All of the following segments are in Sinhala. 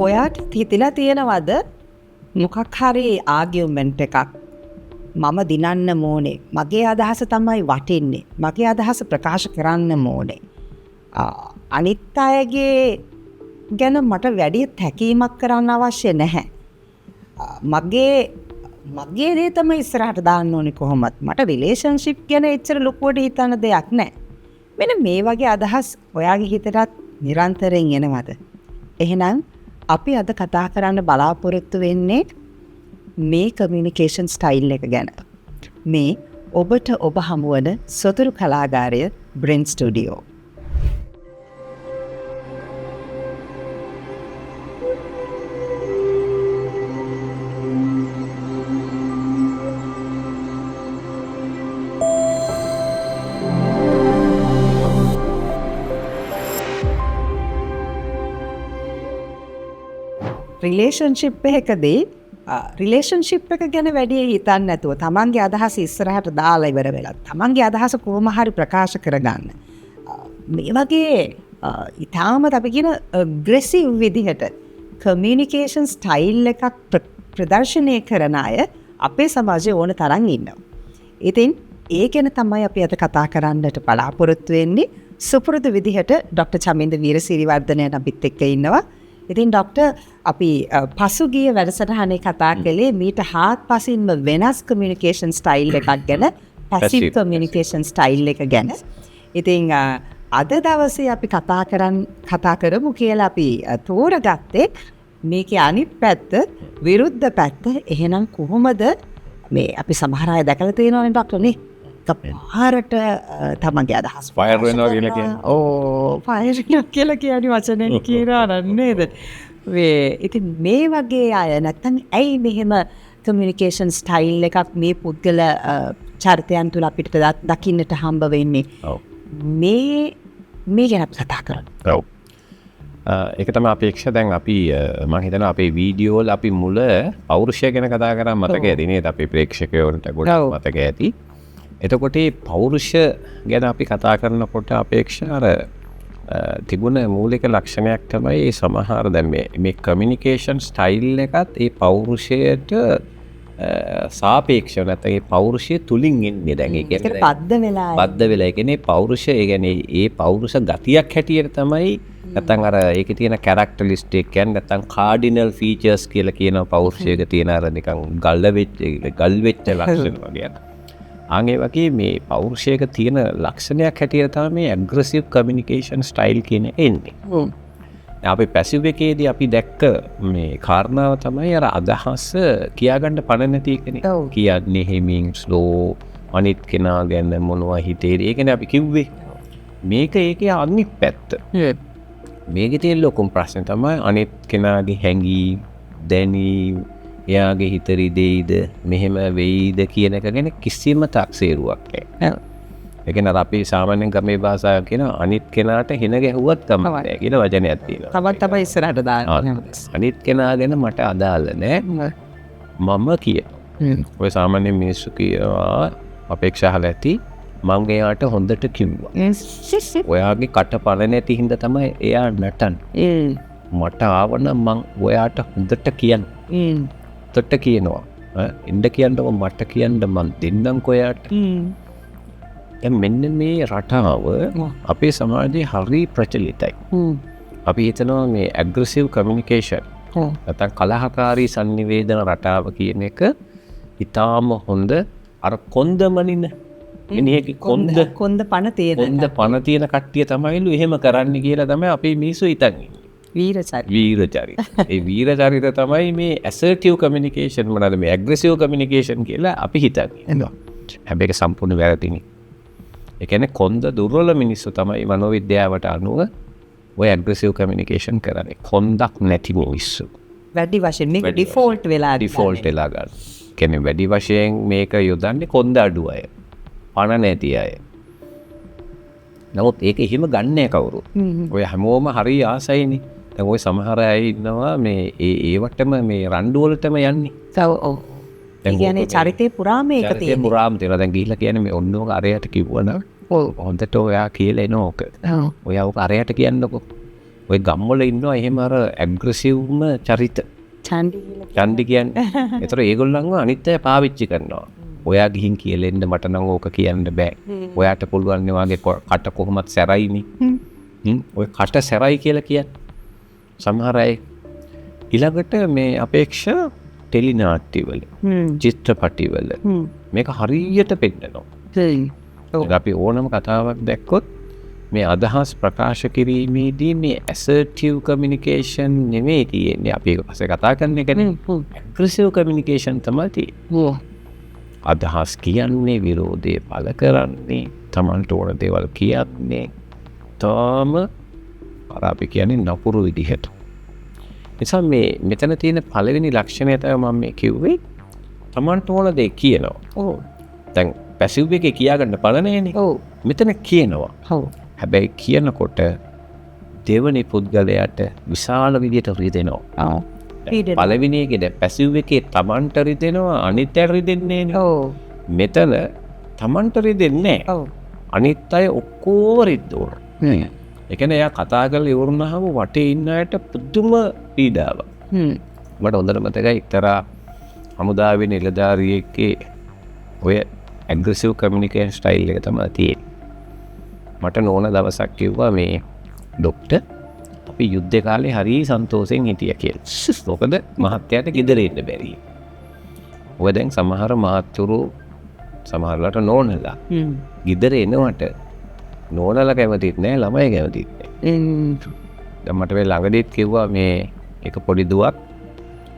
ඔයාට හිතිලා තියෙනවද මොකක් හරි ආගියුමන්ට් එකක් මම දිනන්න ඕනේ, මගේ අදහස තමයි වටින්නේ, මගේ අදහස ප්‍රකාශ කරන්න ඕනේ, අනිත් අයගේ ගැන මට වැඩි තැකීමක් කරන්න අවශ්‍ය නැහැ, මගේ දේ තමයි ඉස්සරහට දාන්න ඕනේ කොහොමත්, මට රිලේෂන්ෂිප් ගැන එච්චර ලොකුවට හිතන දෙයක් නැහැ. මෙන්න මේ වගේ අදහස් ඔයාගේ හිතටත් නිරන්තරයෙන් එනවද? එහෙනම් අපි අද කතා කරන්න බලාපොරොත්තු වෙන්නේ මේ කමියුනිකේෂන් ස්ටයිල් එක ගැන. මේ ඔබට ඔබ හමුවන සොතුරු කලාගාරය බ්‍රෙන් ස්ටුඩියෝ. රිලේෂන්ෂිප් එකකදී රිලේෂන්ෂිප් එක ගැන වැඩි හිතන්නේ නැතුව තමන්ගේ අදහස ඉස්සරහට දාලා ඉවර වෙලා තමන්ගේ අදහස කොහොම හරි ප්‍රකාශ කරගන්න. මේ වගේ ඉතාමත් අපි කියන ඇග්‍රෙසිව් විදිහට කමියුනිකේෂන් ස්ටයිල් එකක් ප්‍රදර්ශනය කරන අය අපේ සමාජයේ ඕන තරම් ඉන්නවා. ඉතින් ඒ ගැන තමයි අපි අද කතා කරන්නට බලාපොරොත්තු වෙන්නේ. සුපුරුදු විදිහට ඩොක්ටර් චමින්ද වීරසිරිවර්ධනයන් අපිත් එක්ක ඉන්නවා. ඉතින් ඩොක්ටර් අපි පසුගිය වැඩසටහනේ කතා කළේ මීට හාත්පසින්ම වෙනස් කමියුනිකේෂන් ස්ටයිල් එකක් ගැන, පැසිව් කමියුනිකේෂන් ස්ටයිල් එක ගැන. ඉතින් අද දවසේ අපි කතා කරමු කියලා අපි තෝරගත්තේ මේකේ අනිත් පැත්ත, විරුද්ධ පැත්ත. එහෙනම් කොහොමද මේ අපි සමහර අය දැකලා තියෙනවනේ ඩොක්ටර් නේ, එකපාරට තමන්ගේ අදහස් ෆයර් වෙනවා කියලා කියන්නේ. ඔව්, ෆයර් වෙනවා කියලා කියන්නේ වචනෙන් කියනවා නම් නේද? මේ ඉතින් මේ වගේ අය නැත්තම් ඇයි මෙහෙම කමියුනිකේෂන් ස්ටයිල් එකක් මේ පුද්ගල චරිතයන් තුළ අපිට දකින්නට හම්බ වෙන්නේ? ඔව්. මේ ගැන අපි කතා කරමු. ඔව්. ඒක තමයි අපේක්ෂා. දැන් අපි මං හිතනවා අපේ වීඩියෝ වල අපි මුල පෞරුෂය ගැන කතා කරා මතක ඇති නේද? අපේ ප්‍රේක්ෂකයන්ට ගොඩක් මතක ඇති. එතකොට මේ පෞරුෂ ගැන අපි කතා කරනකොට අපේක්ෂා අර තිබුණ මූලික ලක්ෂණයක් තමයි මේ සමහර දැන් මේ කමියුනිකේෂන් ස්ටයිල් එකත් ඒ පෞරුෂයට සාපේක්ෂව නැත්නම් ඒ පෞරුෂය තුලින් එන්නේ. දැන් ඒ කියන්නේ බද්ධ වෙලා බද්ධ වෙලා. ඒ කියන්නේ පෞරුෂය, ඒ කියන්නේ ඒ පෞරුෂ ගතියක් හැටියට තමයි නැත්නම් අර ඒකේ තියෙන කැරක්ටරිස්ටික් කියන්නේ නැත්නම් කාඩිනල් ෆීචර්ස් කියලා කියන පෞරුෂයක තියෙන අර නිකන් ගල් වෙච්ච ලක්ෂණ වගේ. ආන් ඒ වගේ මේ පෞරුෂයක තියෙන ලක්ෂණයක් හැටියට තමයි මේ ඇග්‍රෙසිව් කමියුනිකේෂන් ස්ටයිල් කියන එක එන්නේ. දැන් අපි පැසිව් එකේදී අපි දැක්ක මේ කාරණාව තමයි අර අදහස කියාගන්න පණ නැති එකනේ. කියන්නේ හිමින් ස්ලෝ, අනිත් කෙනා ගැන මොනවා හිතේද ඒකනේ අපි කිව්වේ. මේක ඒකේ අනිත් පැත්ත. මේකේ තියෙන ලොකුම ප්‍රශ්නේ තමයි අනිත් කෙනාගේ හැඟීම්, දැනීම්, එයාගේ හිත රිදෙයිද, මෙහෙම වෙයිද කියන එක ගැන කිසිම තක්සේරුවක් නැහැ. ඒ කියන්නේ අර අපි සාමාන්‍යයෙන් ගමේ භාෂාවෙන් කියන අනිත් කෙනාට හින ගැහුවත් කමක් නැහැ කියලා වචනයක් තියෙනවා. තවත් තමයි ඉස්සරහට දාන්න. අනිත් කෙනා ගැන මට අදාළ නැහැ. මම කියනවා. ඔය සාමාන්‍ය මිනිස්සු කියනවා අපේක්ෂා අහලා ඇති මං එයාට හොඳට කිව්වා. ඔයාගේ කට පණ නැති හින්දා තමයි එයා නටන්නේ. මට ආවනම් මං ඔයාට හොඳට කියන්න. හොඳට කියනවා. එන්න කියන්නකො මට කියන්න මං දෙන්නම්කෝ ඔයාට. දැන් මෙන්න මේ රටාව අපේ සමාජයේ හරි ප්‍රචලිතයි. අපි හිතනවා මේ ඇග්‍රෙසිව් කමියුනිකේෂන් නැත්නම් කලහකාරී සංනිවේදන රටාව කියන එක ඉතාම හොඳ. අර කොන්දමනින මිනිහෙක්ගේ කොන්ද පණ තියෙන කොන්ද පණ තියෙන කට්ටිය තමයිලු එහෙම කරන්න කියලා තමයි අපේ මිනිස්සු හිතන් ඉන්නේ. වීරචරිත. ඒ වීරචරිත තමයි මේ ඇසර්ටිව් කමියුනිකේෂන් මොනවාද මේ ඇග්‍රෙසිව් කමියුනිකේෂන් කියලා අපි හිතන් ඉන්නේ. හැබැයි ඒක සම්පූර්ණ වැරදිනේ. ඒ කියන්නේ කොන්ද දුර්වල මිනිස්සු තමයි මනෝවිද්‍යාවට අනුව ඔය ඇග්‍රෙසිව් කමියුනිකේෂන් කරන්නේ. කොන්දක් නැති මිනිස්සු. වැඩි වශයෙන් මේක ඩිෆෝල්ට් වෙලා ඩිෆෝල්ට් වෙලා ගන්න. කියන්නේ වැඩි වශයෙන් මේක යොදන්නේ කොන්ද අඩු අය. පණ නැති අය. නමුත් ඒක එහෙම ගන්නෑ කවුරුත්. ඔය හැමෝම හරි ආසයිනේ. දැන් ඔය සමහර අය ඉන්නවා මේ ඒ ඒවටම මේ රණ්ඩු වලටම යන්නේ. ඔව්. ඒ කියන්නේ චරිතේ පුරාම ඒක තියෙනවා. චරිතේ පුරාම තියෙනවා. දැන් ගිහිල්ලා කියන්නේ මේ ඔන්න ඕක අරයට කිව්වනම් ඔව් හොඳට ඔයා කියලා එන ඕක. ඔයා ඕක අරයට කියන්නකෝ. ඔය ගම්වල ඉන්නවා එහෙම අර ඇග්‍රෙසිව්ම චරිත. චණ්ඩි කියන්නේ. ඒතර ඒගොල්ලන්ව අනිත් අය පාවිච්චි කරනවා. ඔයා ගිහින් කියලා එන්න මට නම් ඕක කියන්න බෑ. ඔයාට පුළුවන් නේ වාගේ කට කොහොමත් සැරයිනේ. ඔය කට සැරයි කියලා කියන්නේ. සමහර අය ඊළඟට මේ අපේක්ෂ ටෙලි නාට්‍යවල, චිත්‍රපටිවල මේක හරියට පෙන්නනවා. අපි ඕනම කතාවක් දැක්කොත් මේ අදහස් ප්‍රකාශ කිරීමේදී මේ ඇසර්ටිව් කමියුනිකේෂන් නෙමෙයි තියෙන්නේ. අපි ඒක පස්සේ කතා කරන එකනේ. ඇග්‍රෙසිව් කමියුනිකේෂන් තමයි තියෙන්නේ. අදහස් කියන්නේ, විරෝධය පළ කරන්නේ, Tamanට ඕන දේවල් කියන්නේ තාම අර අපි කියන්නේ නපුරු විදිහට. නිසා මේ මෙතන තියෙන පළවෙනි ලක්ෂණය තමයි මම මේ කිව්වේ, Tamanට ඕන දේ කියනවා. ඔව්. දැන් පැසිව් එකේ කියාගන්න පළ නෑනේ. ඔව්. මෙතන කියනවා. ඔව්. හැබැයි කියනකොට දෙවනි පුද්ගලයාට විශාල විදියට රිදෙනවා. ඔව්. පළවෙනි එකේ දැන් පැසිව් එකේ Tamanට රිදෙනවා, අනිත් අයට රිදෙන්නේ නෑනේ. ඔව්. මෙතන Tamanට රිදෙන්නේ නෑ. ඔව්. අනිත් අය ඔක්කොම රිද්දෝන. ඒ කියන්නේ එයා කතා කරලා ඉවරුනහම වටේ ඉන්න අයට පුදුම පීඩාවක්. මට හොඳට මතකයි එක්තරා හමුදාවේ නිලධාරියෙක්ගේ ඔය ඇග්‍රෙසිව් කමියුනිකේෂන් ස්ටයිල් එක තමයි තියෙන්නේ. මට නෝන දවසක් කිව්වා මේ ඩොක්ටර් අපි යුද්ධ කාලේ හරි සන්තෝෂෙන් හිටියා කියලා. මොකද මහත්තයාට ගෙදර ඉන්න බැරි. ඔය දැන් සමහර මහත්තුරු සමහරලාට නෝනලා ගෙදර එනවට නෝනලා කැමතිත් නෑ, ළමයි කැමතිත් නෑ. දැන් මට මේ ළඟදීත් කිව්වා මේ එක පොඩි දුවක්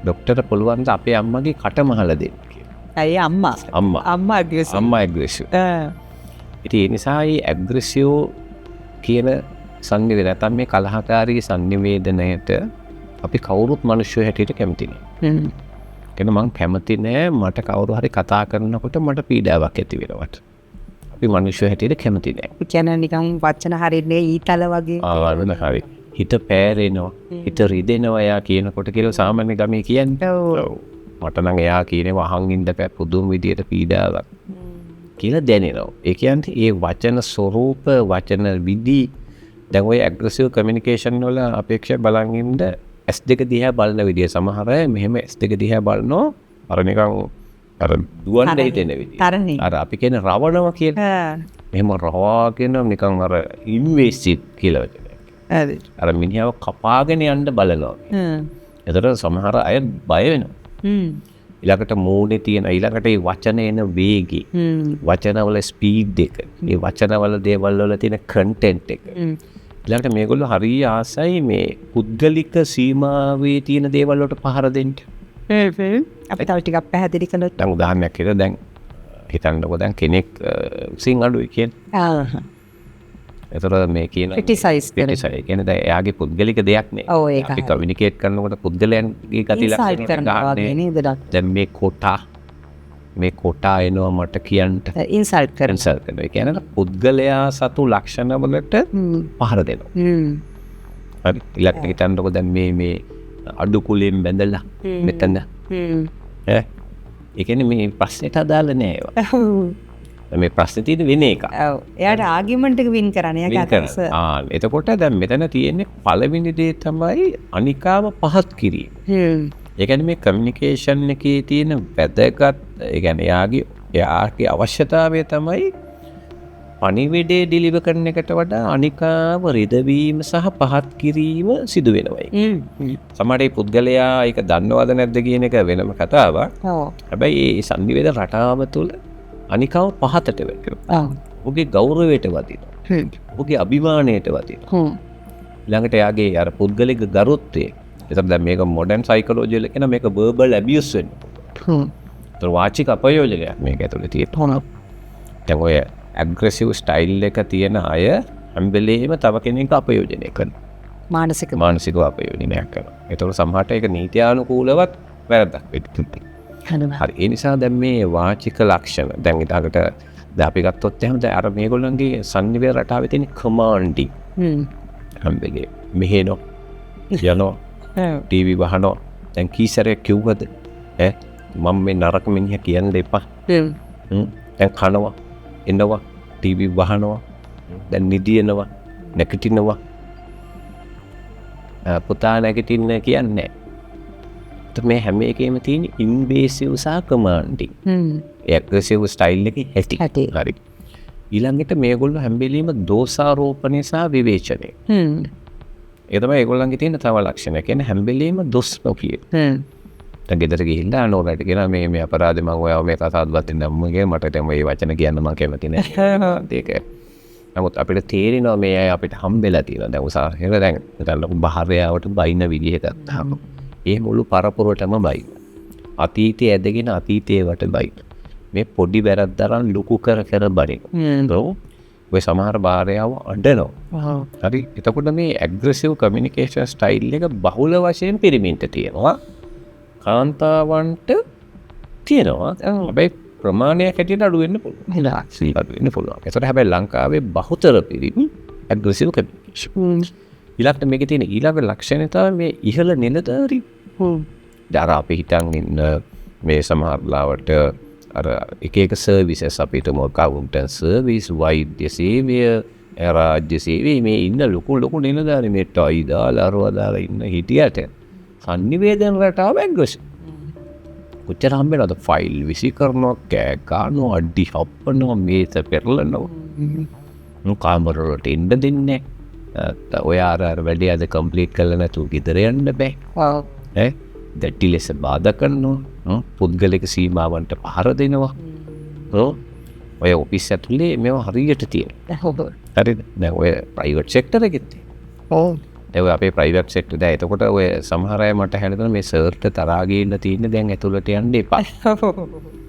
ඩොක්ටර්ට පුළුවන් ද අපේ අම්මගේ කට මහලා දෙන්න කියලා. ඇයි අම්මා? අම්මා ඇග්‍රෙසිව්. අම්මා ඇග්‍රෙසිව්. ඉතින් ඒ නිසා මේ ඇග්‍රෙසිව් කියන සංනිවේදනය නැත්නම් මේ කලහකාරී සංනිවේදනයට අපි කවුරුත් මිනිස්සු හැටියට කැමති නෑ. කියන්නේ මං කැමති නෑ මට කවුරු හරි කතා කරනකොට මට පීඩාවක් ඇති වෙනවට. අපි මිනිස්සු හැටියට කැමති නෑ. කියන්නේ නිකන් වචන හරින්නේ ඊතල වගේ. ආ වෙන හරි. හිත පෑරෙනවා, හිත රිදෙනවා එයා කියනකොට කියලා සාමාන්‍ය ගමේ කියන්නේ. ඔව්. මට නම් එයා කියනවා අහන් ඉන්න බෑ, පුදුම විදියට පීඩාවක් කියලා දැනෙනවා. ඒ කියන්නේ ඒ වචන ස්වරූප, වචන විදි, දැන් ඔය ඇග්‍රෙසිව් කමියුනිකේෂන් වල අපේක්ෂා බලන් ඉන්න S2 දිහා බලන විදිය. සමහර අය මෙහෙම S2 දිහා බලනවා අර නිකන් අර දුවන්න හිතෙන විදිය. අර අපි කියන්නේ රවණවා කියලා. මෙහෙම රවාගෙන නිකන් අර ඉන්වේසිව් කියලා වචනයක්. අර මිනිහව කපාගෙන යන්න බලනවා. එතකොට සමහර අය බය වෙනවා. ඊළඟට මූණේ තියෙන ඊළඟට ඒ වචන එන වේගය, වචනවල ස්පීඩ් එක, ඒ වචනවල දේවල් වල තියෙන කන්ටෙන්ට් එක. ඊළඟට මේගොල්ලෝ හරිය ආසයි මේ පුද්ගලික සීමාවේ තියෙන දේවල් වලට පහර දෙන්න. අපි තව ටිකක් පැහැදිලි කළොත් දැන් උදාහරණයක් කියලා දැන් හිතන්නකෝ දැන් කෙනෙක් උසින් අඩුයි කියන්නේ. එතකොට මේ කියන ක්‍රිටිසයිස් කරන. ක්‍රිටිසයිස් කියන්නේ දැන් එයාගේ පුද්ගලික දෙයක් නේ. ඔව් ඒක. අපි කමියුනිකේට් කරනකොට පුද්ගලයන්ගේ ගති ලක්ෂණ කරනවා වගේ නේද ඩොක්ටර්? දැන් මේ කොටා එනවා මට කියන්න. ඉන්සල්ට් කරනවා. ඉන්සල්ට් කරනවා. ඒ කියන්නේ පුද්ගලයා සතු ලක්ෂණ වලට පහර දෙනවා. හරි. ඊළඟට හිතන්නකෝ දැන් මේ අඩු කුලෙන් බැඳලා මෙතන. ඈ ඒ කියන්නේ මේ ප්‍රශ්නෙට අදාළ නෑ ඒවා. මේ ප්‍රශ්නේ තියෙන වෙන එකක්. ඔව්. එයාට ආගියුමන්ට් එක වින් කරන්න. එයාගේ අදහස. ආ එතකොට දැන් මෙතන තියෙන්නේ පළවෙනි දේ තමයි අනිකාව පහත් කිරීම. ඒ කියන්නේ මේ කමියුනිකේෂන් එකේ තියෙන වැදගත්, ඒ කියන්නේ එයාගේ අවශ්‍යතාවය තමයි පණිවිඩය ඩිලිවර් කරන එකට වඩා අනිකාව රිදවීම සහ පහත් කිරීම සිදු වෙනවා. සමහර ඒ පුද්ගලයා ඒක දන්නවද නැද්ද කියන එක වෙනම කතාවක්. ඔව්. හැබැයි ඒ සංනිවේදන රටාව තුළ අනිකාව පහතට වැටෙනවා. ඔහුගේ ගෞරවයට වදිනවා. ඔහුගේ අභිමානයට වදිනවා. ඊළඟට එයාගේ අර පුද්ගලික ගරුත්වය. එතකොට දැන් මේක මොඩර්න් සයිකොලොජි වල කියන මේක වර්බල් ඇබියුස් වෙන්න පුළුවන්. ඒතර වාචික අපයෝජනයක් මේක ඇතුලේ තියෙනවා. දැන් ඔය ඇග්‍රෙසිව් ස්ටයිල් එක තියෙන අය හැම වෙලේම තව කෙනෙක් අපයෝජනය කරනවා. මානසිකව අපයෝජනයක් කරනවා. ඒතකොට සමහරට ඒක නීත්‍යානුකූලවත් වැරද්දක් වෙන්න. හරි. ඒ නිසා දැන් මේ වාචික ලක්ෂණ දැන් ඊටකට දැන් අපි ගත්තොත් එහෙම දැන් අර මේගොල්ලන්ගේ සංනිවේදන රටාවේ තියෙන කමාන්ඩින් හැම වෙලේම මෙහෙනෝ යනෝ ටීවී වහනෝ. දැන් කී සැරයක් කිව්වද ඈ මම මේ නරක මිනිහා කියන්න එපා. දැන් කනවා එනවා ටීවී වහනවා දැන් නිදියනවා නැගිටිනවා. පුතා නැගිටින්න කියන්නේ නැහැ. මේ හැම එකේම තියෙන ඉන්වේසිව් සහ කමාන්ඩින්. ඒ ඇග්‍රෙසිව් ස්ටයිල් එකේ හැටි. හරි. ඊළඟට මේගොල්ලෝ හැම වෙලෙම දෝෂාරෝපණය සහ විවේචනය. ඒ තමයි ඒගොල්ලන්ගේ තියෙන තව ලක්ෂණය. කියන්නේ හැම වෙලෙම දොස් නොකිය. දැන් ගෙදර ගිහිල්ලා නෝනාට කියනවා මේ මේ අපරාධේ මං ඔයාව මේ කතාවත් දෙන්නම් මගේ මට දැන් මේ වචන කියන්න මං කැමති නෑ. ඒක. නමුත් අපිට තේරෙනවා මේ අය අපිට හම්බෙලා තියෙනවා. දැන් උසාවියට දැන් දැන් ලොකු භාර්යාවට බයින විදිහ ගත්තාම ඒ මුළු පරපුරටම බයින. අතීතයේ ඇදගෙන අතීතයේ වට බයින. මේ පොඩි වැරද්ද අරන් ලොකු කර කර බනින. ඔව්. ඔය සමහර භාර්යාව අඬනවා. හරි. එතකොට මේ ඇග්‍රෙසිව් කමියුනිකේෂන් ස්ටයිල් එක බහුල වශයෙන් පිරිමින්ට තියෙනවා. කාන්තාවන්ට තියෙනවා. හැබැයි ප්‍රමාණයක් හැටියට අඩු වෙන්න පුළුවන්. අඩු වෙන්න පුළුවන්. ඒතකොට හැබැයි ලංකාවේ බහුතර පිරිමි ඇග්‍රෙසිව් කමියුනිකේෂන්. ඊළඟට මේකේ තියෙන ඊළඟ ලක්ෂණය තමයි මේ ඉහළ නිලධාරී. දැන් අර අපි හිතන් ඉන්න මේ සමහර ලාවට අර එක එක සර්විසස් අපි හිතමු ඇකවුන්ටන්ට් සර්විස්, වෛද්‍ය සේවය, රාජ්‍ය සේවය මේ ඉන්න ලොකු ලොකු නිලධාරී මේ ටයි දාලා අරවා දාලා ඉන්න හිටියට සංනිවේදන රටාව ඇග්‍රෙසිව්. කොච්චර හම්බ වෙනවද? ෆයිල් විසි කරනවා, කෑ ගන්නවා, අඩි හප්පනවා, මේස පෙරලනවා. කාමර වලට එන්න දෙන්නේ නැහැ. ඔය අර අර වැඩේ අද කම්ප්ලීට් කරලා නැතුව ගෙදර යන්න බෑ. ඈ දැටි ලෙස බාධා කරනවා. පුද්ගලික සීමාවන්ට පහර දෙනවා. ඔව්. ඔය ඔෆිස් ඇතුලේ මේවා හරියට තියෙනවා. හරිද? දැන් ඔය ප්‍රයිවට් සෙක්ටර් එකෙත් තියෙනවා. ඔව්. දැන් ඔය අපේ ප්‍රයිවට් සෙක්ටර් දැන් එතකොට ඔය සමහර අය මට හැදෙනවා මේ සර්ට තරහා ගිහිල්ලා තියෙන්නේ දැන් ඇතුළට යන්න එපා.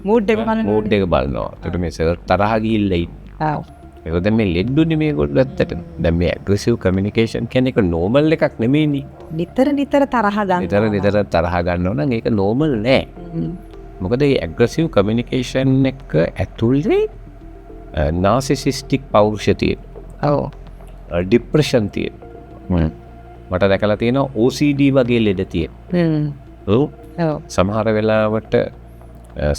මූඩ් එක බලනවා. මූඩ් එක බලනවා. එතකොට මේ සර් තරහා ගිහිල්ලා ඉන්නේ. ඔව්. ඒක දැන් මේ ලෙඩ්ඩුනේ මේගොල්ලෝ ඇත්තටම. දැන් මේ ඇග්‍රෙසිව් කමියුනිකේෂන් කියන්නේ ඒක නෝමල් එකක් නෙමෙයිනේ. නිතර නිතර තරහ ගන්නවා. නිතර නිතර තරහ ගන්නවා නම් ඒක නෝමල් නෑ. මොකද මේ ඇග්‍රෙසිව් කමියුනිකේෂන් එක ඇතුලේ නාසිසිස්ටික් පෞරුෂය තියෙනවා. ඔව්. ඩිප්‍රෙෂන් තියෙනවා. මට දැකලා තියෙනවා OCD වගේ ලෙඩ තියෙනවා. ඔව්.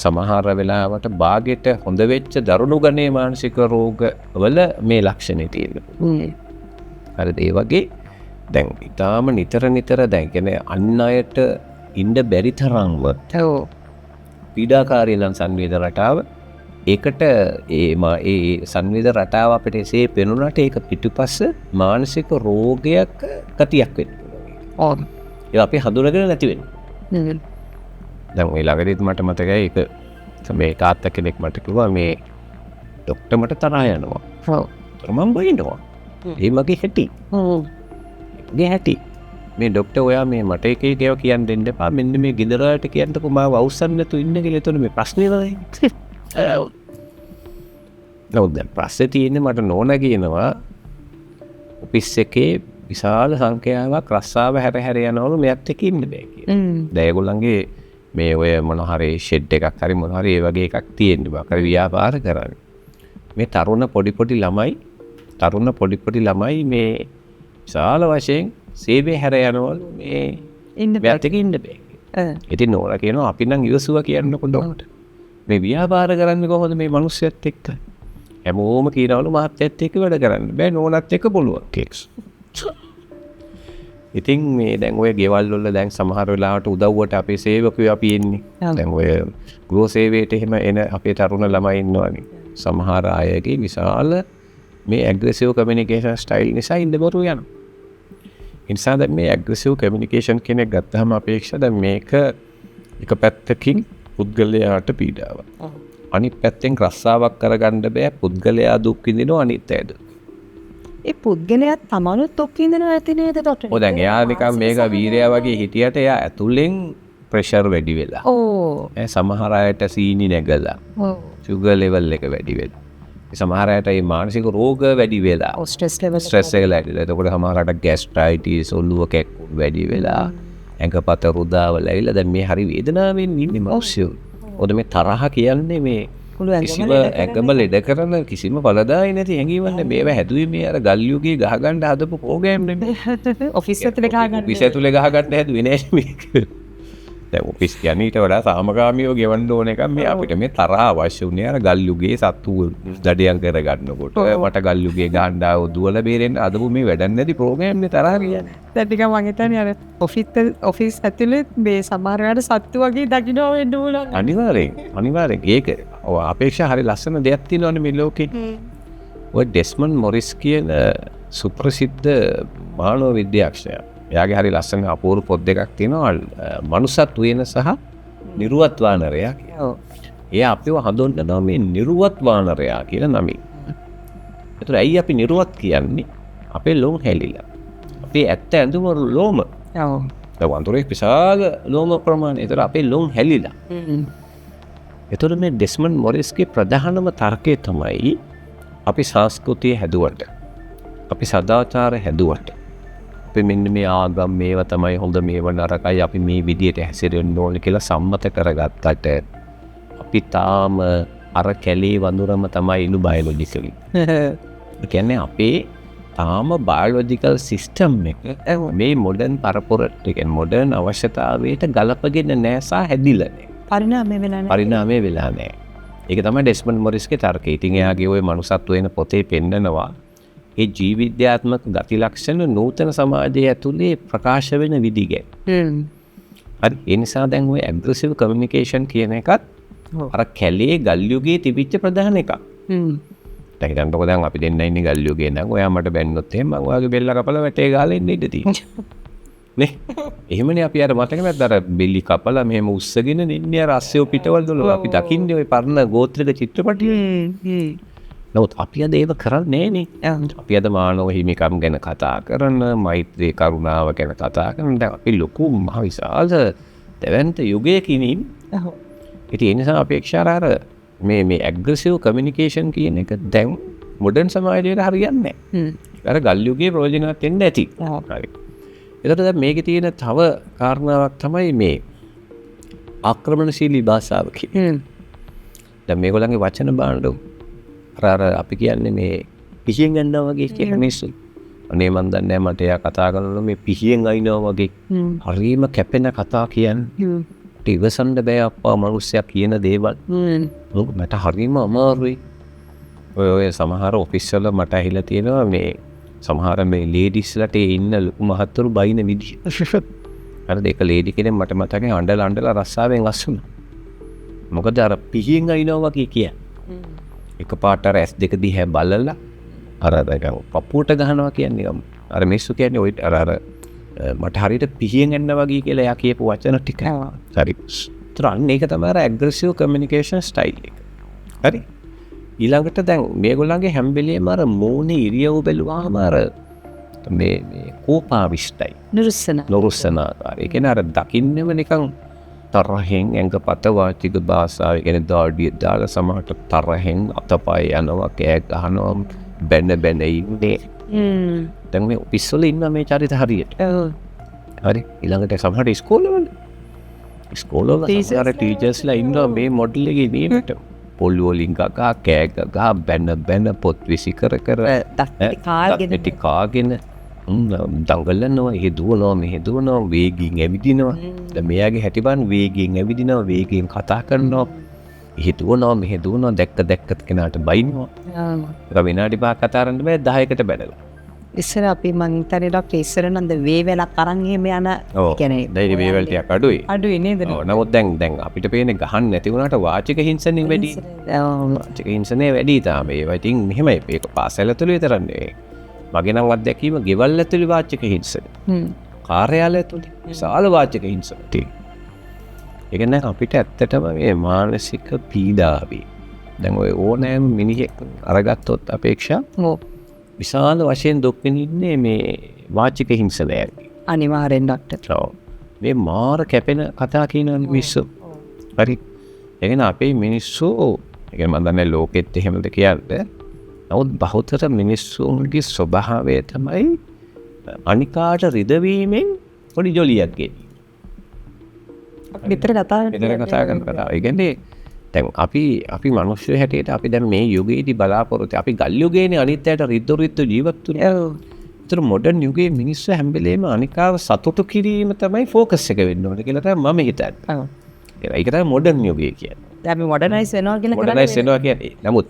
සමහර වෙලාවට බාගෙට හොඳ වෙච්ච දරුණු ගණයේ මානසික රෝග වල මේ ලක්ෂණ තියෙනවා. හරිද? ඒ වගේ දැන් ඊටාම නිතර නිතර දැන් කියන්නේ අන් අයට ඉන්න බැරි තරම්ව ඔව් පීඩාකාරී නම් සංවේද රටාව ඒකට ඒ ඒ සංවේද රටාව අපිට එසේ පෙනුනට ඒක පිටුපස්ස මානසික රෝගයක් ගතියක් වෙන්න පුළුවන්. ඔව්. ඒක අපි හඳුනගෙන නැති වෙනවා. දැන් ඔය ළඟදීත් මට මතකයි ඒක මේ තාත්තා කෙනෙක් මට කිව්වා මේ ඩොක්ටර් මට තරහා යනවා. ඔව්. ඒතර මං බයිනවා. ඒ මගේ හැටි. ඔව්. මගේ හැටි. මේ ඩොක්ටර් ඔයා මේ මට එක එක ඒවා කියන්න දෙන්න එපා. මෙන්න මේ ගෙදර අයට කියන්නකෝ මාව අවසන් නැතුව ඉන්න කියලා. එතකොට මේ ප්‍රශ්නේ ඉවරයි. නමුත් දැන් ප්‍රශ්නේ තියෙන්නේ මට නෝනා කියනවා ඔෆිස් එකේ විශාල සංඛ්‍යාවක් රස්සාව හැර හැර යනවලු මෙයත් එක්ක ඉන්න බෑ කියලා. දැන් ඒගොල්ලන්ගේ මේ ඔය මොන හරි ෂෙඩ් එකක් හරි මොන හරි ඒ වගේ එකක් තියෙන්න බෑ. හරි ව්‍යාපාර කරන්නේ. මේ තරුණ පොඩි පොඩි ළමයි මේ විශාල වශයෙන් සේවය හැර යනවලු මේ ඉන්න මෙයත් එක්ක ඉන්න බෑ කියලා. ඉතින් නෝනා කියනවා අපි නම් ඉවසුවා කියන්නකො ඩොක්ටර්. මේ ව්‍යාපාර කරන්නේ කොහොමද මේ මිනිස්සුත් එක්ක? හැමෝම කියනවලු මහත්තයත් එක්ක වැඩ කරන්න බෑ නෝනත් එක්ක පුළුවන් කියලා. ඉතින් මේ දැන් ඔය ගෙවල් වල දැන් සමහර වෙලාවට උදව්වට අපේ සේවකයෝ අපි එන්නේ. දැන් ඔය ගෘහ සේවයට එහෙම එන අපේ තරුණ ළමයි ඉන්නවනේ. සමහර අයගේ විශාල මේ ඇග්‍රෙසිව් කමියුනිකේෂන් ස්ටයිල් නිසා ඉන්න බැරුව යනවා. ඒ නිසා දැන් මේ ඇග්‍රෙසිව් කමියුනිකේෂන් කෙනෙක් ගත්තාම අපේක්ෂා දැන් මේක එක පැත්තකින් පුද්ගලයාට පීඩාවක්. අනිත් පැත්තෙන් රස්සාවක් කරගන්න බෑ පුද්ගලයා දුක් විඳිනවා අනිත් අය දුක්. ඒ පුද්ගලයා තමනුත් දුක් විඳිනවා ඇති නේද ඩොක්ටර්? ඔව් දැන් එයා නිකන් මේක වීරයා වගේ හිටියට එයා ඇතුලෙන් ප්‍රෙෂර් වැඩි වෙලා. ඔව්. සමහර අයට සීනි නැගලා. ඔව්. ෂුගර් ලෙවල් එක වැඩි වෙලා. සමහර අයට මේ මානසික රෝග වැඩි වෙලා. ඔව් ස්ට්‍රෙස් ලෙවල් ස්ට්‍රෙස් එක වැඩි වෙලා. එතකොට සමහර අයට ગેස්ට්‍රයිටිස් ඔළුව කැක්කුම් වැඩි වෙලා. ඇඟපත රුදාවල ඇවිල්ලා දැන් මේ හරි වේදනාවෙන් ඉන්නේ මිනිස්සු. ඔද මේ තරහ කියන්නේ මේ කිසිම ඇඟම ලෙඩ කරන කිසිම ඵලදායි නැති හැඟීමක් නේ. මේවා හැදුවේ මේ අර ගල් යුගයේ ගහ ගන්න හදපු ප්‍රෝග්‍රෑම් නෙමෙයි. ඔෆිස් ඇතුලේ ගහ ගන්න. ඔෆිස් ඇතුලේ ගහ ගන්න හැදුවේ නෑ මේක. දැන් ඔෆිස් කියන්නේ ඊට වඩා සාමකාමීව ගෙවන්න ඕන එකක්. මේ අපිට මේ තරහ අවශ්‍ය වුණේ අර ගල් යුගයේ සත්තු දඩයන් කරගන්නකොට. මට ගල් යුගයේ ගහන්න ආව දුවලා බේරෙන්න අදපු මේ වැඩක් නැති ප්‍රෝග්‍රෑම් නේ තරහ කියන්නේ. දැන් ටිකක් මං හිතන්නේ අර ඔෆිස් ඇතුලේ මේ සමහර වෙලාවට සත්තු වගේ දකින්න වෙන්න ඕන. අනිවාර්යෙන් අනිවාර්යෙන්. ඒක ඔව් අපේක්ෂා හරි ලස්සන දෙයක් තියෙනවනේ මේ ලෝකේ. ඔය ඩෙස්මන්ඩ් මොරිස් කියන සුප්‍රසිද්ධ මානව විද්‍යාඥයා. එයාගේ හරි ලස්සන අපූර්ව පොත් දෙකක් තියෙනවා, මනුසත් උයන සහ නිරුවත් වානරයා කියලා. එයා අපිව හඳුන්වනවා මේ නිරුවත් වානරයා කියලා නමින්. ඒතර ඇයි අපි නිරුවත් කියන්නේ? අපේ ලොම් හැලිලා. අපේ ඇත්ත ඇඳුම ලෝම. දැන් වඳුරේ විශාල ලෝම ප්‍රමාණය. ඒතර අපේ ලොම් හැලිලා. ඒතර මේ ඩෙස්මන්ඩ් මොරිස්ගේ ප්‍රධානම තර්කය තමයි අපි සංස්කෘතිය හැදුවට, අපි සදාචාර හැදුවට, අපි මෙන්න මේ ආගම් මේවා තමයි හොඳ මේවා නරකයි, අපි මේ විදියට හැසිරෙන්න ඕනේ කියලා සම්මත කරගත්තට අපි තාම අර කැලේ වඳුරම තමයි ඉනු බයොලොජිකලි. ඒ කියන්නේ අපේ තාම බයොලොජිකල් සිස්ටම් එක මේ මොඩර්න් පරපුරට, ඒ කියන්නේ මොඩර්න් අවශ්‍යතාවයට ගලපගෙන නෑ සහ හැදිලා නෑ. පරිණාමය වෙලා නෑ. පරිණාමය වෙලා නෑ. ඒක තමයි ඩෙස්මන්ඩ් මොරිස්ගේ තර්කය. ඉතින් එයාගේ ওই මනුසත්ව වෙන පොතේ පෙන්නනවා ඒ ජීවිද්‍යාත්මක ගති ලක්ෂණ නූතන සමාජය ඇතුලේ ප්‍රකාශ වෙන විදි ගැන. හරි. ඒ නිසා දැන් ওই ඇග්‍රෙසිව් කමියුනිකේෂන් කියන එකත් අර කැලේ ගල් යුගයේ තිබිච්ච ප්‍රධාන එකක්. දැන් හිතන්නකෝ දැන් අපි දෙන්න ඉන්නේ ගල් යුගයේ නම් ඔයා මට බැන්නොත් එහෙම මං ඔයාගේ බෙල්ල කපලා වැටේ ගහලා ඉන්න ඉඩ තියෙනවා. නේ? එහෙමනේ අපි අර මතක නැද්ද අර බෙලි කපලා මෙහෙම උස්සගෙන ඉන්නේ අර අස්සයෝ පිටවල් වල අපි දකින්නේ ওই පරණ ගෝත්‍රික චිත්‍රපටි. නමුත් අපි අද ඒව කරන්නේ නෑනේ. අපි අද මානව හිමිකම් ගැන කතා කරන, මෛත්‍රී කරුණාව ගැන කතා කරන, දැන් අපි ලොකු මහ විශාල දැවැන්ත යුගයක ඉන්නේ. ඉතින් ඒ නිසා අපේක්ෂා අර මේ මේ ඇග්‍රෙසිව් කමියුනිකේෂන් කියන එක දැන් මොඩර්න් සමාජයට හරියන්නේ නෑ. අර ගල් යුගයේ ප්‍රයෝජනවත් වෙන්න ඇති. හරි. එතකොට දැන් මේකේ තියෙන තව කාරණාවක් තමයි මේ ආක්‍රමණශීලී භාෂාව කියන්නේ. දැන් මේගොල්ලන්ගේ වචන භාණ්ඩ අර අර අපි කියන්නේ මේ පිහියෙන් ගන්නවා වගේ කියන මිනිස්සු. අනේ මන් දන්නේ නෑ මට එයා කතා කරනකොට මේ පිහියෙන් අයින්නවා වගේ. හරීම කැපෙන කතා කියන්නේ. මට ඉවසන්න බෑ අප්පා මිනිස්සයා කියන දේවල්. මට හරීම අමාරුයි. ඔය ඔය සමහර ඔෆිස් වල මට ඇහිලා තියෙනවා මේ සමහර මේ ලේඩිස්ලට ඉන්න ලොකු මහත්වරු බයින විදිහ. හරිද? ඒක ලේඩි කෙනෙක් මට මතකයි අඬලා අඬලා රස්සාවෙන් අස් වුණා. මොකද අර පිහියෙන් අයින්නවා වගේ කියන්නේ. එකපාරට අර ඇස් දෙක දිහා බලලා අර නිකන් පපුවට ගහනවා කියන්නේ නිකන් අර මිනිස්සු කියන්නේ ඔය අර අර මට හරියට පිහියෙන් එන්න වගේ කියලා එයා කියපු වචන ටික. හරි. ඒතර අන්න ඒක තමයි අර ඇග්‍රෙසිව් කමියුනිකේෂන් ස්ටයිල් එක. හරි. ඊළඟට දැන් මේගොල්ලන්ගේ හැම වෙලේම අර මූණේ ඉරියව් බැලුවාම අර මේ මේ කෝපාවිෂ්ඨයි. නුරුස්සන. නුරුස්සනාකාරී. ඒ කියන්නේ අර දකින්නෙම නිකන් තරහෙන් ඇඟපත වාචික භාෂාව, ඒ කියන්නේ දාඩිය දාලා සමහරට තරහෙන් අතපය යනවා, කෑ ගහනවා, බැන බැන ඉන්නේ. දැන් මේ ඔෆිස් වල ඉන්න මේ චරිත හරියට. හරි. ඊළඟට සමහරට ඉස්කෝලවල සමහර ටීචර්ස්ලා ඉන්නවා මේ මොඩල් එකේ නියමට. පොළු වලින් ගගා කෑ ගගා බැන බැන පොත් විසි කර කර දත් කාගෙන දඟලනවා, එහෙ දුවනවා මෙහෙ දුවනවා, වේගයෙන් ඇවිදිනවා. දැන් මෙයාගේ හැටි බලන්න, වේගයෙන් ඇවිදිනවා, වේගයෙන් කතා කරනවා, එහෙ දුවනවා මෙහෙ දුවනවා, දැක්ක දැක්ක කෙනාට බයිනවා. ඒක විනාඩි 5ක් කතා කරන්න බෑ 10කට බැනලා. ඉස්සර අපි මං හිතන්නේ ඩොක්ටර් ඉස්සර නම් ද වේවැලක් අරන් එහෙම යන, ඒ කියන්නේ දැන් වේවැල් ටිකක් අඩුයි. අඩුයි නේද? ඔව්. නමුත් දැන් අපිට පේන්නේ ගහන්න නැති වුණාට වාචික හිංසනේ වැඩි. වාචික හිංසනේ වැඩි තාම. ඒවා ඉතින් මෙහෙමයි, මේක පාසල් ඇතුළේ විතරක් නෙවෙයි. මගේ නම් අත්දැකීම ගෙවල් ඇතුළේ වාචික හිංසන. කාර්යාලය ඇතුළේ විශාල වාචික හිංසන තියෙනවා. ඒ කියන්නේ අපිට ඇත්තටම මේ මානසික පීඩාවේ දැන් ඔය ඕනෑම මිනිහෙක් අරගත්තොත් අපේක්ෂා විශාල වශයෙන් දුක් විඳින්නේ මේ වාචික හිංසනයන්. අනිවාර්යෙන් ඩොක්ටර්. ඔව්. මේ මාර කැපෙන කතා කියන මිනිස්සු. හරි. ඒ කියන්නේ අපේ මිනිස්සු, ඒ කියන්නේ මම දන්නේ ලෝකෙත් එහෙමද කියන්නේ. නමුත් බහුතර මිනිස්සුන්ගේ ස්වභාවය තමයි අනිකාට රිදවීමෙන් පොඩි ජොලියක් ගෙනියන. විතර කතා කරන කතාව. ඒ කියන්නේ දැන් අපි මිනිස්සු හැටියට අපි දැන් මේ යුගයේදී බලාපොරොත්තු, අපි ගල් යුගයේනේ අනිත් අයට රිද්ද රිද්ද ජීවත් වුණේ. ඒතර මොඩර්න් යුගයේ මිනිස්සු හැම වෙලේම අනිකාව සතුටු කිරීම තමයි ෆෝකස් එක වෙන්න ඕනේ කියලා තමයි මම හිතන්නේ. ඔව්. ඒක තමයි මොඩර්න් යුගය කියන්නේ. දැන් අපි මොඩර්නයිස් වෙනවා කියලා කරන්නේ. මොඩර්නයිස් වෙනවා කියන්නේ. නමුත්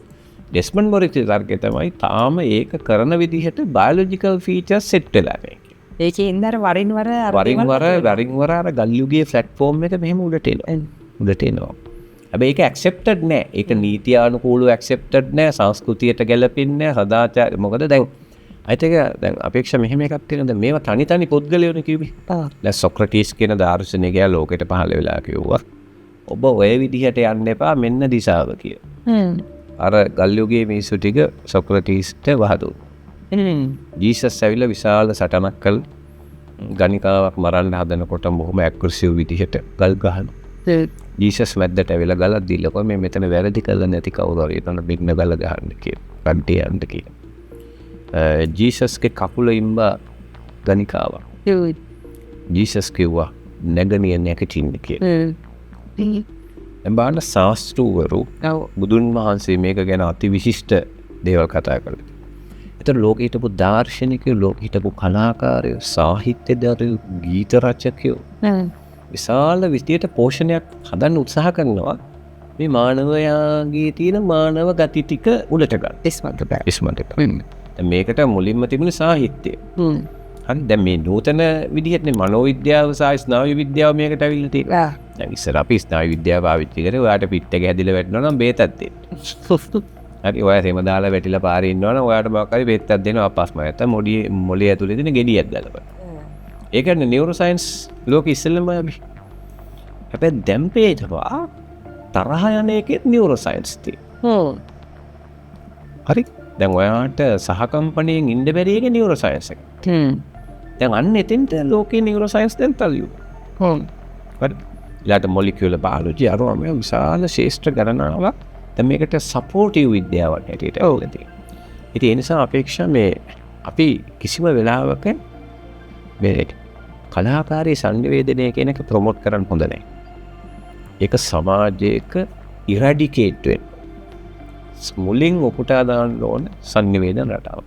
ඩෙස්මන්ඩ් මොරිස් තර්කය තමයි තාම ඒක කරන විදිහට බයොලොජිකල් ෆීචර්ස් සෙට් වෙලා නැහැ කියලා. ඒකේ ඉඳන් අර වරින් වර අර වරින් වර වරින් වර අර ගල් යුගයේ ප්ලැට්ෆෝම් එක මෙහෙම උඩට එනවා. උඩට එනවා. හැබැයි ඒක ඇක්සෙප්ටඩ් නෑ. ඒක නීතියානුකූලව ඇක්සෙප්ටඩ් නෑ. සංස්කෘතියට ගැලපෙන්නේ නෑ. සදාචාර මොකද දැන් අයිත් එක දැන් අපේක්ෂා මෙහෙම එකක් තියෙනවා. දැන් මේවා තනි තනි පුද්ගලයෝනේ කිව්වේ. දැන් සොක්‍රටිස් කියන දාර්ශනිකයා ලෝකෙට පහළ වෙලා කිව්වා ඔබ ඔය විදිහට යන්න එපා මෙන්න දිශාව කියලා. අර ගල් යුගයේ මිනිස්සු ටික සොක්‍රටිස්ට වහදුනා. ජීසස් ඇවිල්ලා විශාල සටනක් කළා. ගණිකාවක් මරන්න හදනකොට බොහොම ඇග්‍රෙසිව් විදිහට ගල් ගහනවා. ජීසස් මැද්දට ඇවිල්ලා ගලක් දීලා කිව්වා මේ මෙතන වැරදි කළා නැති කවුරු හරි එතන බින්න ගල ගහන්න කියලා. කඩේ යන්න කියලා. ජීසස්ගේ කකුල ඉම්බා ගණිකාවක්. ජීසස් කිව්වා නැගණිය නැගිටින්න කියලා. දැන් බලන්න ශාස්ත්‍රවරු බුදුන් වහන්සේ මේක ගැන අති විශිෂ්ට දේවල් කතා කළා. ඒතර ලෝකෙ හිටපු දාර්ශනිකයෝ, ලෝකෙ හිටපු කලාකාරයෝ, සාහිත්‍යදරුවෝ, ගීත රචකයෝ විශාල විදියට පෝෂණයක් හදන්න උත්සාහ කරනවා මේ මානවයාගේ තියෙන මානව ගති ටික උඩට ගන්න. ඉස්මතු කරගන්න. ඉස්මතු කරගන්න. දැන් මේකට මුලින්ම තිබුණේ සාහිත්‍යය. හරි දැන් මේ නූතන විදිහටනේ මනෝවිද්‍යාව සහ ස්නායු විද්‍යාව මේකට ඇවිල්ලා තියෙන්නේ. දැන් ඉස්සර අපි ස්නායු විද්‍යාව පාවිච්චි කරේ ඔයාට පිට එක හැදිලා වැටෙනවා නම් බේතක් දෙන්න. හරි ඔයා සෙම දාලා වැටිලා පාරේ ඉන්නවා නම් ඔයාට මොකක් හරි බේතක් දෙනවා අපස්ම නැත්තම් මොළේ ඇතුලේ තියෙන ගෙඩියක් ගලපන්න. ඒ කියන්නේ නියුරෝ සයන්ස් ලෝකෙ ඉස්සෙල්ලම අපි. හැබැයි දැන් පේනවා තරහ යන එකෙත් නියුරෝ සයන්ස් තියෙනවා. හරි දැන් ඔයාට සහකම්පණයෙන් ඉන්න බැරි එක නියුරෝ සයන්ස් එක. දැන් අන්න එතෙන්ට ලෝකේ නියුරෝ සයන්ස් දැන් තල්ලු. හරි ඊළාට මොලිකියුලර් බයොලොජි අරවා මේ විශාල ශේෂ්ත්‍ර ගණනාවක් දැන් මේකට සපෝටිව් විද්‍යාවක් හැටියට ඇවිල්ලා තියෙනවා. ඉතින් ඒ නිසා අපේක්ෂා මේ අපි කිසිම වෙලාවක මේ කලාකාරී සංනිවේදනය කියන එක ප්‍රොමෝට් කරන්න හොඳ නැහැ. ඒක සමාජයක ඉරැඩිකේට් වෙන්න. මුලින් උපුටා දාන්න ඕන සංනිවේදන රටාව.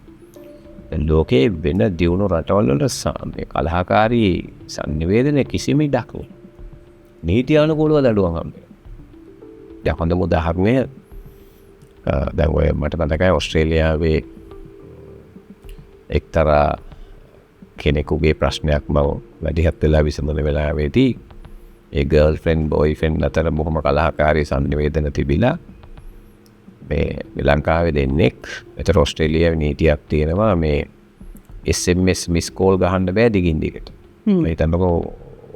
දැන් ලෝකයේ වෙන දියුණු රටවල් වල මේ කලාකාරී සංනිවේදනය කිසිම ඉඩක් නෑ. නීති අනුකූලව දඬුවම් හම්බ වෙනවා. දැන් හොඳම උදාහරණය දැන් ඔය මට මතකයි ඕස්ට්‍රේලියාවේ එක්තරා කෙනෙකුගේ ප්‍රශ්නයක් මම වැඩිහත් වෙලා විසඳන වෙලාවේදී ඒ ගර්ල්ෆ්‍රෙන්ඩ් බොයිෆ්‍රෙන්ඩ් අතර බොහොම කලහකාරී සංනිවේදන තිබිලා මේ ලංකාවේ දෙන්නෙක් ඒතර ඕස්ට්‍රේලියාවේ නීතියක් තියෙනවා මේ SMS miss call ගහන්න බෑ දිගින් දිගට. මම හිතන්නකෝ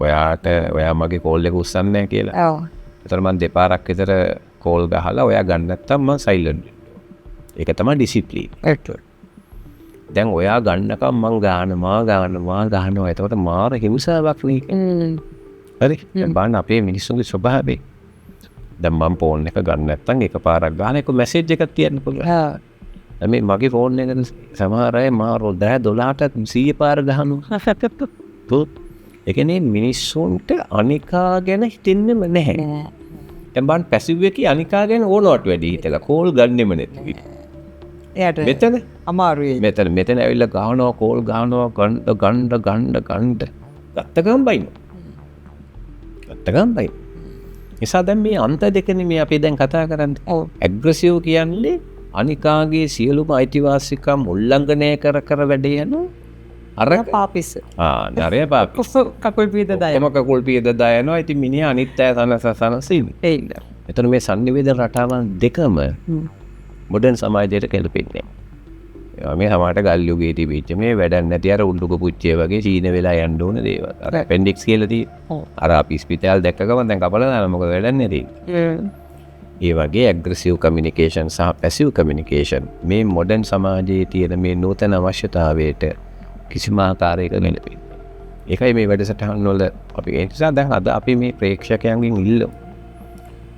ඔයාට ඔයා මගේ කෝල් එක උස්සන්නේ නැහැ කියලා. ඔව්. ඒතර මං දෙපාරක් විතර කෝල් ගහලා ඔයා ගන්න නැත්තම් මං සයිලන්ට් වෙනවා. ඒක තමයි ඩිසිප්ලින්. දැන් ඔයා ගන්නකම් මං ගහනවා ගහනවා ගහනවා. එතකොට මාර හිංසාවක් නේ. හරි. දැන් බලන්න අපේ මිනිස්සුන්ගේ ස්වභාවය. දැන් මං ෆෝන් එක ගන්න නැත්තම් එකපාරක් ගහන එක මැසේජ් එකක් තියන්න පුළුවන්. දැන් මේ මගේ ෆෝන් එක සමහර අය මාර 10 12ට 100 පාර ගහනවා. ඒ කියන්නේ මිනිස්සුන්ට අනිකා ගැන හිතෙන්නෙම නැහැ. දැන් බලන්න පැසිව් එකේ අනිකා ගැන ඕනවට වැඩි හිතලා කෝල් ගන්නෙම නැති. එයාට මෙතන අමාරුයි. මෙතන ඇවිල්ලා ගහනවා කෝල් ගහනවා ගන්න ගන්න ගන්න ගන්න ගත්ත ගමන් බයිනවා. ගත්ත ගමන් බයිනවා. නිසා දැන් මේ අන්ත දෙකනේ මේ අපි දැන් කතා කරන්නේ. ඇග්‍රෙසිව් කියන්නේ අනිකාගේ සියලුම අයිතිවාසිකම් උල්ලංඝනය කර කර වැඩ යනවා. අර පාපිස්. නරය පාපිස්. කකුල් පීද දායනවා. ඔක්කොම කකුල් පීද දායනවා. ඉතින් මිනිහා අනිත් අය සනස සනස ඉන්නේ. ඒ ඉන්න. එතන මේ සංනිවේදන රටාවන් දෙකම මොඩර්න් සමාජයට ගැලපෙන්නේ නැහැ. ඒවා මේ සමහරට ගල් යුගයේ තිබිච්ච මේ වැඩක් නැති අර උඩුක පුච්චේ වගේ චීන වෙලා යන්න ඕන දේවල්. අර ඇපෙන්ඩික්ස් කියලා තියෙන්නේ. අර අපි ස්පිතාල් දැක්ක ගමන් දැන් කපලා දානවා මොකද වැඩක් නැති. ඒ වගේ ඇග්‍රෙසිව් කමියුනිකේෂන් සහ පැසිව් කමියුනිකේෂන් මේ මොඩර්න් සමාජයේ තියෙන මේ නූතන අවශ්‍යතාවයට කිසිම ආකාරයක ගැලපෙන්නේ නැහැ. ඒකයි මේ වැඩසටහන් වල අපි ඒ නිසා දැන් අද අපි මේ ප්‍රේක්ෂකයන්ගෙන් ඉල්ලමු.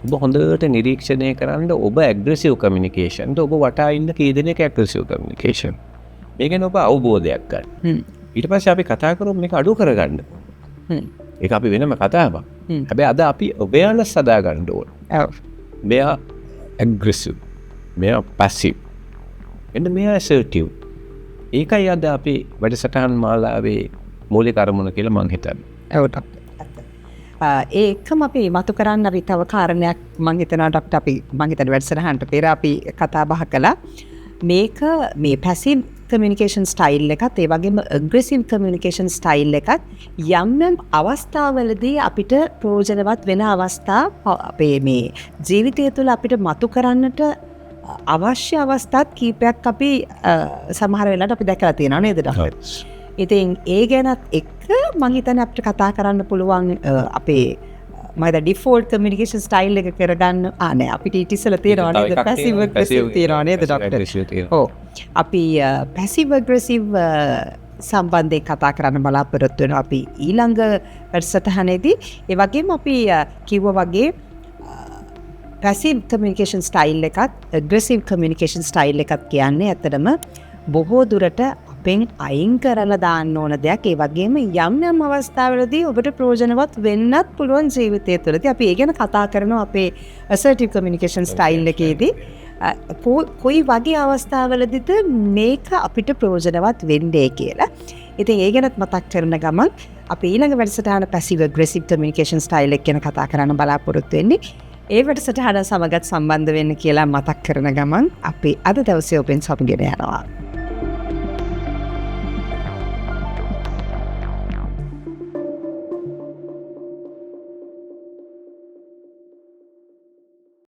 ඔබ හොඳට නිරීක්ෂණය කරන්න ඔබ ඇග්‍රෙසිව් කමියුනිකේෂන්ද ඔබ වටා ඉන්න කී දෙනෙක් ඇග්‍රෙසිව් කමියුනිකේෂන්. මේ ගැන ඔබ අවබෝධයක් ගන්න. ඊට පස්සේ අපි කතා කරමු මේක අඩු කරගන්න. ඒක අපි වෙනම කතාවක්. හැබැයි අද අපි අවේර්නස් හදා ගන්න ඕන. මෙයා ඇග්‍රෙසිව්, මෙයා පැසිව්, එන්න මෙයා ඇසර්ටිව්. ඒකයි අද අපි වැඩසටහන් මාලාවේ මූලික අරමුණ කියලා මං හිතන්නේ. ඔව් ඩොක්ටර්. ඒ එක්කම අපි මතු කරන්න අපි තව කාරණයක් මං හිතනවා ඩොක්ටර්, අපි මං හිතන්නේ වැඩසටහනට පෙර අපි කතා බහ කළා. මේක මේ පැසිව් කමියුනිකේෂන් ස්ටයිල් එකත් ඒ වගේම ඇග්‍රෙසිව් කමියුනිකේෂන් ස්ටයිල් එකත් යම් යම් අවස්ථාවලදී අපිට ප්‍රයෝජනවත් වෙන අවස්ථා, අපේ මේ ජීවිතය තුළ අපිට මතු කරන්නට අවශ්‍ය අවස්ථාත් කීපයක් අපි සමහර වෙලාවට අපි දැකලා තියෙනවා නේද ඩොක්ටර්? ඉතින් ඒ ගැනත් එක්ක මං හිතන්නේ අපිට කතා කරන්න පුළුවන් අපේ මම හිතන්නේ ඩිෆෝල්ට් කමියුනිකේෂන් ස්ටයිල් එක කරගන්න. නෑ, අපිට ඊට ඉස්සෙල්ලා තියෙනවා තව නේද? එකක් පැසිව් තියෙනවා. ඇග්‍රෙසිව් තියෙනවා නේද පැසිව් ඩොක්ටර්? ඇග්‍රෙසිව් තියෙනවා. ඔව්. අපි පැසිව් ඇග්‍රෙසිව් සම්බන්ධයෙන් කතා කරන්න බලාපොරොත්තු වෙනවා අපි ඊළඟ වැඩසටහනේදී. ඒ වගේම අපි කිව්වා වගේ පැසිව් කමියුනිකේෂන් ස්ටයිල් එකත් ඇග්‍රෙසිව් කමියුනිකේෂන් ස්ටයිල් එකත් කියන්නේ ඇත්තටම බොහෝ දුරට අපෙන් අයින් කරලා දාන්න ඕන දෙයක්. ඒ වගේම යම් යම් අවස්ථාවලදී ඔබට ප්‍රයෝජනවත් වෙන්නත් පුළුවන් ජීවිතය තුළදී. අපි ඒ ගැන කතා කරනවා අපේ ඇසර්ටිව් කමියුනිකේෂන් ස්ටයිල් එකේදී. කොයි වගේ අවස්ථාවලදීද මේක අපිට ප්‍රයෝජනවත් වෙන්නේ කියලා. ඉතින් ඒ ගැනත් මතක් කරන ගමන් අපි ඊළඟ වැඩසටහන පැසිව් ඇග්‍රෙසිව් කමියුනිකේෂන් ස්ටයිල් එක ගැන කතා කරන්න බලාපොරොත්තු වෙන්නේ. ඒ වැඩසටහන සමගත් සම්බන්ධ වෙන්න කියලා මතක් කරන ගමන් අපි අද දවසේ ඔබෙන් සමුගෙන යනවා.